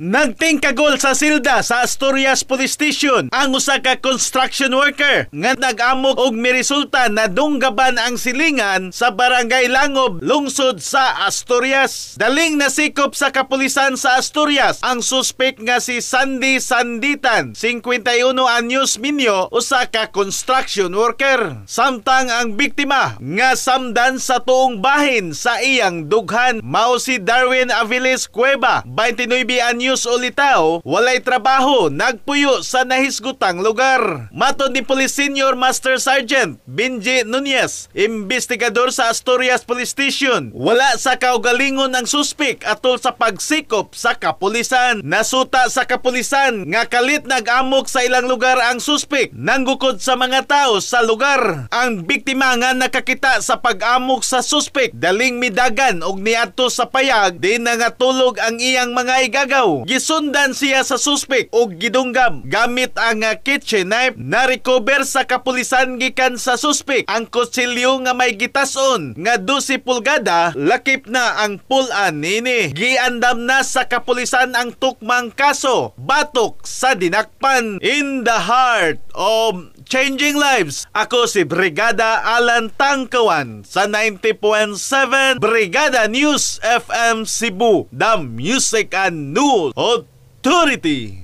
Nagtingkagol sa silda sa Asturias Police Station ang usa ka construction worker nga nag-amok og miresulta na dunggaban ang silingan sa Barangay Langob, lungsod sa Asturias. Daling nasikop sa kapulisan sa Asturias ang suspect nga si Sandy Sanditan, 51 anyos minyo, usa ka construction worker. Samtang ang biktima nga samdan sa tuong bahin sa iyang dughan mao si Darwin Aviles Cueva, 29 anyos ulitaw, walay trabaho, nagpuyo sa nahisgutang lugar. Matod ni Police Senior Master Sergeant Benji Nunez, investigador sa Asturias Police Station, wala sa kaugalingon ang suspek atol sa pagsikop sa kapulisan. Nasuta sa kapulisan nga kalit nag-amok sa ilang lugar ang suspek, nanggukod sa mga tao sa lugar. Ang biktima nga nakakita sa pag-amok sa suspek, daling midagan og niadto sa payag, di nangatulog ang iyang mga igagaw. Gisundan siya sa suspek og gidunggam gamit ang kitchen knife. Na-recover sa kapulisan gikan sa suspek ang kutsilyo nga may gitason nga 12 pulgada, lakip na ang pulan nini. Giandam na sa kapulisan ang tukmang kaso batok sa dinakpan. In the heart of changing lives, ako si Brigada Alan Tangkawan sa 90.7 Brigada News FM Cebu, the Music and News Authority.